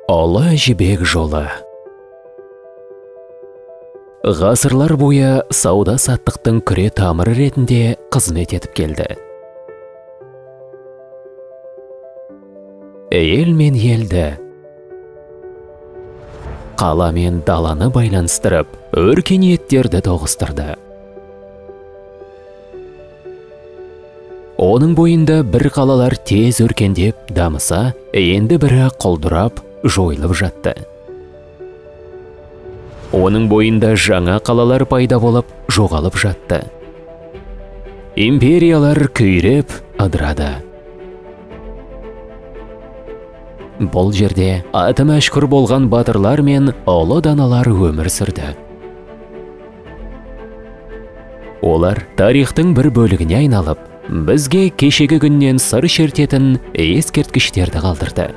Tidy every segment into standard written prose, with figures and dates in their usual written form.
Ұлы Жібек жолы. Ғасырлар бойы сауда-саттықтың күре тамыры ретінде қызмет етіп келді. Ел мен елді, қала мен даланы байланыстырып, өркениеттерді тоғыстырды. Оның бойында бір қалалар тез өркендеп дамыса, енді бірі құлдырап, жойылып жатты. Оның бойында жаңа қалалар пайда болып, жоғалып жатты. Империялар күйреп, ыдырады. Бұл жерде аты мәшһүр болған батырлар мен ұлы даналар өмір сүрді. Олар тарихтың бір бөлігіне айналып, бізге кешегі күннен сыр шертетін ескерткіштерді қалдырды.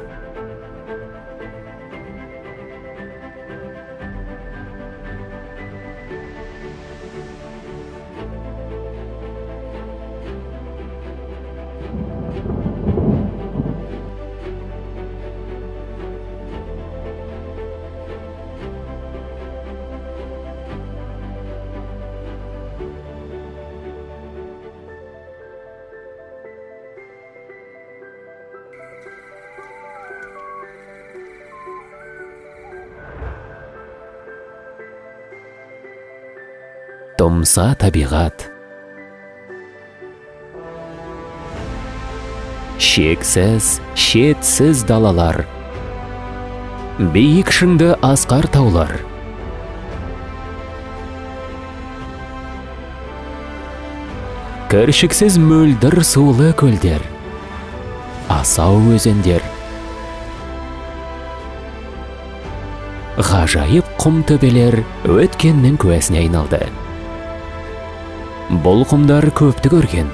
Тұмса табиғат, шексіз, шетсіз далалар, биік шыңды асқар таулар, кіршіксіз мөлдір сулы көлдер, асау өзендер, ғажайып құм төбелер өткеннің куәсіне айналды. Бұл құмдар көпті көрген.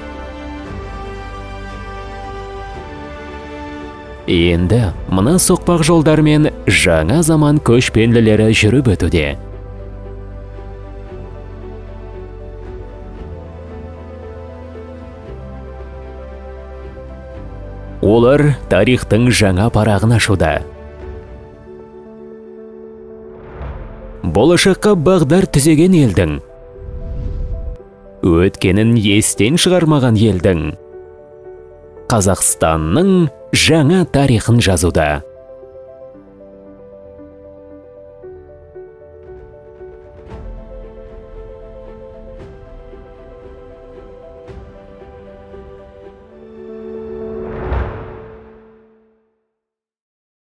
Енді мына соқпақ жолдармен жаңа заман көшпенділері жүріп өтуде. Олар тарихтың жаңа парағын ашуда. Болашаққа бағдар түзеген елдің, өткенін естен шығармаған елдің, Қазақстанның жаңа тарихын жазуда.